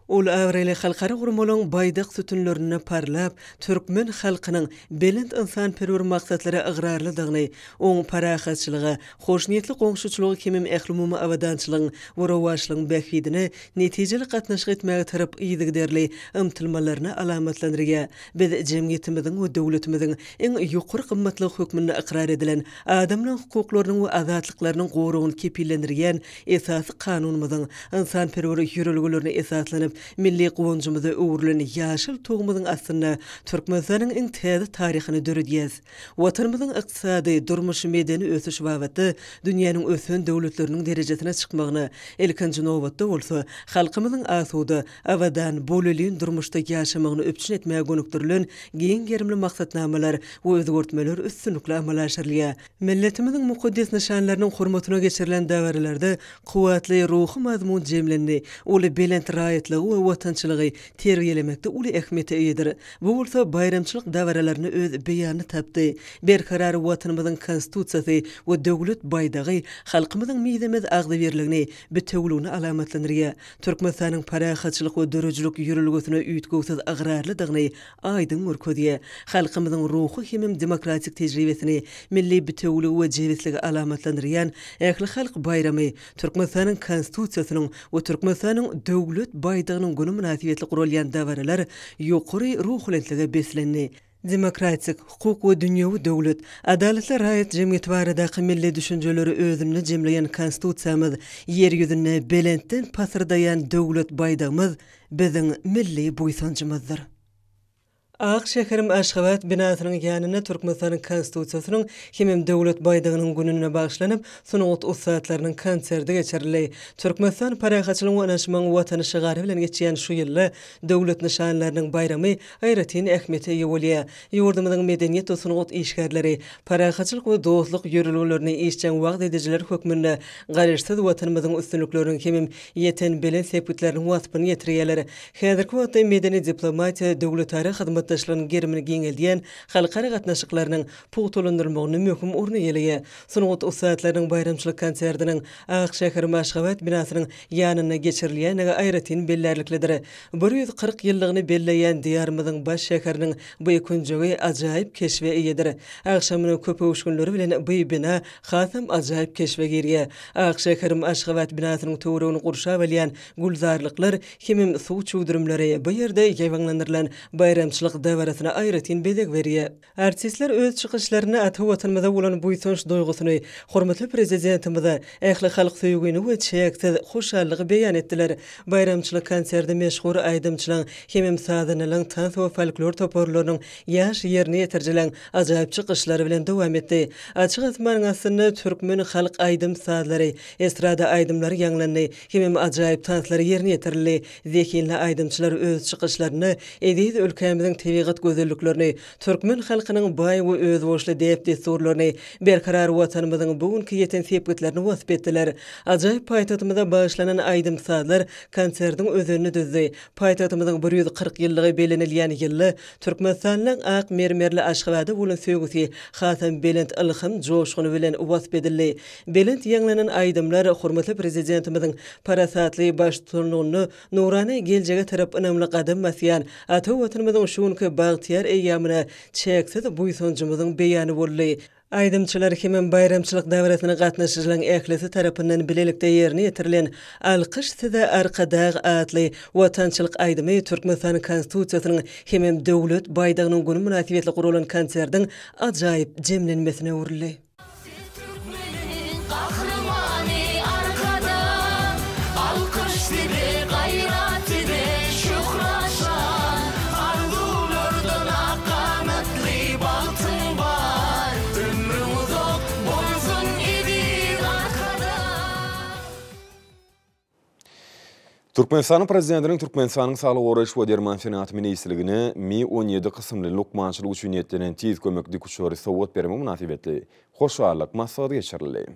Ol abraýly halkara guramalaryň baýdak sütünlerinde parlap, türkmen halkynyň belent ynsanperwer maksatlara ygrarlydygyny, oň parahatçylyga, hoşniýetli goňşuçylyga hemem ählumumy abadançylygyň we rowaçlygyň bähbidine netijeli gatnaşyk etmäge tarap yzygiderli ymtylmalaryny alamatlandyrýar. Biz jemgyýetimiziň we döwletimiziň iň ýokary gymmatlygy hökmünde ykrar edilen adamlaryň hukuklarynyň we azatlyklarynyň goragyny kepillendirýän Esasy Kanunymyzyň ynsanperwer ýörelgelerine esaslanyp, milli guwanjymyza öwrülen ýaşyl Tugumyzyň astynda Türkmenistanyň iň täze taryhyny döredýäs. Watanymyzyň ykdysady, durmuş-medeni ösüşi babatda dünýäniň ösen döwletleriniň derejesine çykmagyna, ilkinji nobatda bolsa, halkymyzyň asuda, abadan, bolelin durmuşda ýaşamagyny üpjün etmäge gönükdirilen giň gerimli maksatnamalar we özgertmeler üstünlikli amala aşyrylýar. Milletimiziň mukaddes nyşanlarynyň hormatyna geçirilen dabaralarda kuwwatly ruhy mazmun jemlendi, ol belent raýatlygy we watançylygy terbiýelemekde uly ähmiýete eýedir. Bu bolsa baýramçylyk dabaralarynda öz beýanyny tapdy. Berkarar Watanymyzyň Konstitusiýasy we Döwlet baýdagy halkymyzyň mizemez agzybirligini, bitewüligini alamatlandyrýar. Türkmenistanyň parahatçylyk we döredijilik ýörelgesine üýtgewsiz ygrarlydygyny aýdyň görkezýär. Halkymyzyň ruhy hemem demokratik tejribesini, milli bitewüligi we jebisligi alamatlandyrýan ählihalk baýramy, Türkmenistanyň Konstitusiýasynyň we Türkmenistanyň Döwlet baýdagynyň güni mynasybetli guralýan dabaralar ýokary ruhubelentlige beslendi. Demokratik, hukuk we dünýewi döwlet, adalatly raýat jemgyýeti baradaky milli düşünjeleri özünde jemleýän Konstitusiýamyz, Ýer ýüzünde belentden pasyrdaýan Döwlet baýdagymyz biziň milli buýsanjymyzdyr. Ak şäherim Aşgabat binasynyň ýanynda Türkmenistanyň Konstitusiýasynyň hemem Döwlet baýdagynyň gününe bagyşlanyp, sungat ussatlarynyň konserti geçirildi. Türkmenistan parahatçylygyň we ynanyşmagyň Watany şygary bilen geçýän şu ýylda döwlet nyşanlarynyň baýramy aýratyn ähmiýete eýe bolýar. Ýurdumyzyň medeniýet we sungat işgärleri parahatçylyk we dostluk ýörelgelerini işjeň wagyz edijiler hökmünde Garaşsyz Watanymyzyň üstünlikleriniň hemem ýeten belent sepgitleriniň waspyny ýetirýärler. Häzirki wagtda medeni diplomatiýa döwletara hyzmatdaşlygynyň gerimini giňeldýän halkara gatnaşyklarynyň pugtalandyrylmagynda möhüm orun eýeleýär. Sungat ussatlarynyň baýramçylyk konsertiniň Ak şäherim Aşgabat binasynyň ýanynda geçirilýändigi aýratyn bellärliklidir. 140 ýyllygyny belleýän Diýarymyzyň baş şäheriniň bu künjegi ajaýyp keşbe eýedir. Agşamynyň köp öwüşginleri bilen bu bina hasam ajaýyp keşbe girýär. Ak şäherim Aşgabat binasynyň töweregini gurşap alýan gülzarlyklar hemem suw çüwdürimleri bu ýerde ýaýbaňlandyrylan baýramçylyk dabarasyna aýratyn bezeg berýär. Artistler öz çykyşlarynda ata Watanymyza bolan buýsanç duýgusyny, hormatly Prezidentimize ählihalk söýgini we çäksiz hoşallygy beýan etdiler. Baýramçylyk konserti meşhur aýdymçylaryň hemem sazandalaryň tans we folklor toparlarynyň ýaş ýerine ýetirijileriň ajaýyp çykyşlary bilen dowam etdi. Açyk asmanyň astynda türkmen halk aýdym-sazlary, estrada aýdymlary ýaňlandy hemem ajaýyp tanslar ýerine ýetirildi. Zehinli aýdymçylar öz çykyşlarynda eziz ülkämiziň tebigat gözelliklerini, türkmen halkynyň baý we özboluşly däp-dessurlaryny, berkarar Watanymyzyň bu günki ýeten sepgitlerini wasp etdiler. Ajaýyp paýtagtymyza bagyşlanan aýdym-sazlar konsertiň özenini düzdi. Paýtagtymyzyň 140 ýyllygy bellenilýän ýylda türkmenistanlylaryň ak mermerli Aşgabada bolan söýgüsi hasam belent ylham joşguny bilen wasp edildi. Belent ýaňlanan aýdymlar hormatly Prezidentimiziň parasatly baştutanlygynda nurana geljege tarap ynamly gadam basýan ata Watanymyzyň şu günki bagtyýar eýýamyna çäksiz buýsanjymyzyň beýany boldy. Aýdymçylar hemem baýramçylyk dabarasyna gatnaşyjylaryň ählisi tarapyndan bilelikde ýerine ýetirilen Alkyş size, Arkadag! atly watançylyk aýdymy Türkmenistanyň Konstitusiýasynyň hemem Döwlet baýdagynyň güni mynasybetli guralan konsertiň ajaýyp jemlenmesine öwrüldi. Siz türkmeniň gahrymany Arkadag Alkyş size gaýrat size şöhrat şan Arzuwlardan ak ganatly bagtyň bar Ömrüň uzak bolsun eziz Arkadag. Türkmenistanyň Prezidentiniň Türkmenistanyň Saglygy goraýyş we derman senagaty ministrligine Mi 17 kysymly lukmançylyk üçin niýetlenen tiz kömek dikuçary sowgat bermek mynasybetli hoşallyk maslahaty geçirildi.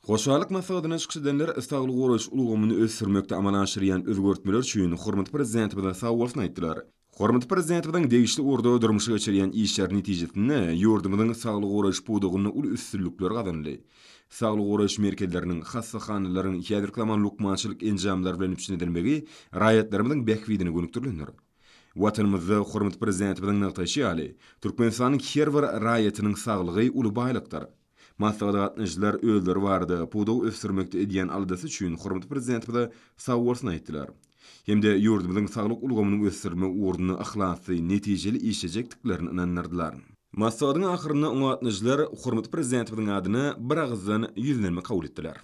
Hoşallyk maslahatynda çykyş edenler saglygy goraýyş ulgamyny ösdürmekde amala aşyrylýan özgertmeler üçin hormatly Prezidentimize sagbolsun aýtdylar. Hormatly Prezidentimiziň degişli ugurda durmuşa geçirýän işleri netijesinde ýurdumyzyň saglygy goraýyş pudagynda uly üstünlikler gazanyldy. Saglygy goraýyş merkezleriniň, hassahanalaryň häzirki zaman lukmançylyk enjamlary bilen üpjün edilmegi raýatlarymyzyň bähbidine gönükdirilendir. Watanymyzda hormatly Prezidentimiziň nygtaýşy ýaly, Türkmenistanyň her bir raýatynyň saglygy uly baýlykdyr. Maslahata gatnaşyjylar özleri barada, pudagy ösdürmekde edýän aladasy üçin hormatly Prezidentimize sagbolsun aýtdylar. Hem-de ýurdumyzyň saglyk ulgamynyň ösdürilmegi ugrunda yhlasly, netijeli işlejekdiklerini ynandyrdylar. Maslahatyň ahyrynda oňa gatnaşyjylar hormatly Prezidentimiziň adyna biragyzdan ýüzlenme kabul etdiler.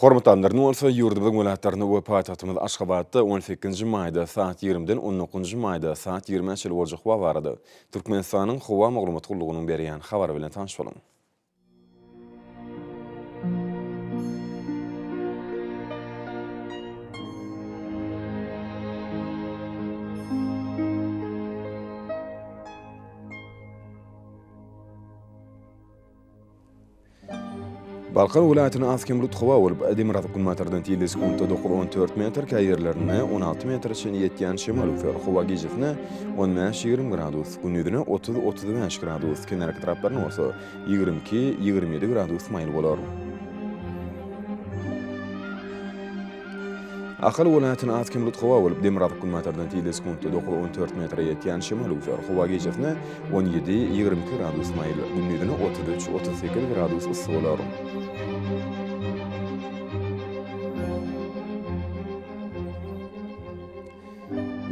Hormatly alymlar, indi bolsa ýurdumyzyň welaýatlarynda we paýtagtymyz Aşgabatda on sekizinji maýda saat ýigrimiden on dokuzynjy maýda saat ýigrimä çenli boljak howa barada Türkmenistanyň Howa maglumat gullugynyň berýän habary bilen tanyş boluň. Balkan welaýatynda az-kem bulut howa bolup, demirgazyk-günbatardan tizligi sekuntda dokuz-on dört metr, käýerlerinde 16 metre çenli ýetýän şemal öwser. Howa gijesine 15-20 gradus, gündizine 30-35 gradus, kenarki taraplarynda bolsa 22-27 gradus maýyl bolar. Ahal welaýatynda az-kem bulut howa bolup, demirgazyk-günbatardan tizligi sekuntda 9-14 metre ýetýän şemal öwser. Howa gijesine 17-22 gradus maýyl, gündizine 33-38 gradus yssy bolar.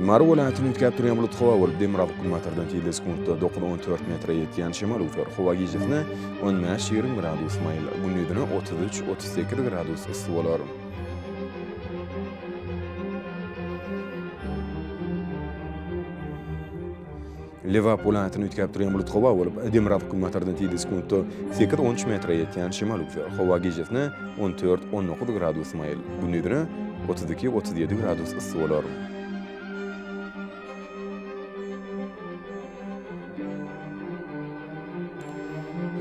Mary welaýatyny üýtgäp durýan bulut howa bolup, demirgazyk-günbatardan tizligi sekuntda 9-14 metre ýetýän şemal öwser. Howa gijesine 15-20 gradus maýyl, gündizine 33-38 gradus yssy bolar. Lebap welaýatyny üýtgäp durýan bulut howa bolup, demirgazyk-günbatardan tizligi sekuntda 8-13 metre ýetýän şemal öwser. Howa gijesine 14-19 gradus maýyl, gündizine 32-37 gradus yssy bolar.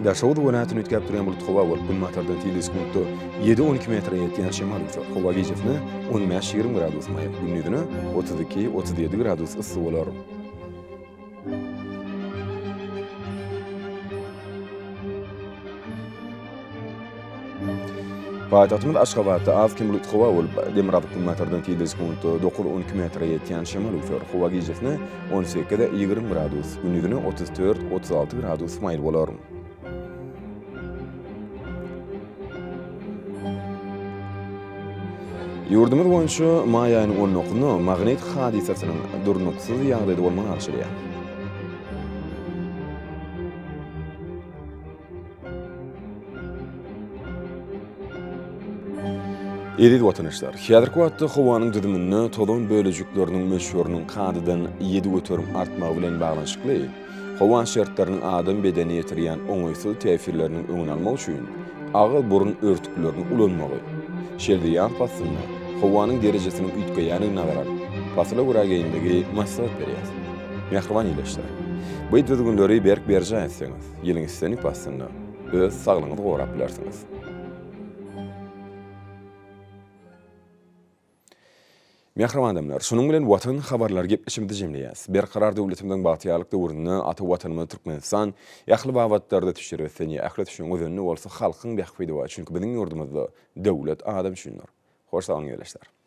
Daşoguz welaýatyny üýtgäp durýan bulut howa bolup, günbatardan tizligi sekuntda 7-12 metre ýetýän şemal öwser. Howa gijesine 15-20 gradus maýyl, gündizine 32-37 gradus yssy bolar. Paýtagtymyz Aşgabatda az-kem bulut howa bolup, demirgazyk-günbatardan tizligi sekuntda 9-12 metre ýetýän şemal öwser. Howa gijesine 18-20 gradus, gündizine 34-36 gradus maýyl bolar. Ýurdumyz boýunça maý aýynyň on dokuzynda magnit hadysasynyň durnuksyz ýagdaýda bolmagy garaşylýar. Eziz watandaşlar, häzirki wagtda howanyň düzüminde tozan bölejikleriniň möçberiniň kadadan 7% artmagy bilen baglanyşykly howa şertleriniň adam bedenine ýetirýän oňaýsyz täsirleriniň öňüni almak üçin agyz-burun örtüklerini ulanmagy, şeýle-de ýaz paslynda howanyň derejesiniň üýtgeýändigini nazara alyp, pasyla görä geýinmegi maslahat berýäris. Mähriban ildeşler! Bu düzgünleri berk berjaý etseňiz, ýylyň islendik paslynda öz saglygyňyzy gorap bilersiňiz. Mähriban adamlar, şunuň bilen Watan habarlary gepleşigimizi jemleýäs. Berkarar döwletimiziň bagtyýarlyk döwründe ata Watanymyz Türkmenistan ähli babatlarda düşer ösdünýär. Ähli ösüşiň özeninde bolsa halkyň bähbidi bar. Çünki biziň ýurdumyzda döwlet adam üçindir. Hoş sag boluň ildeşler.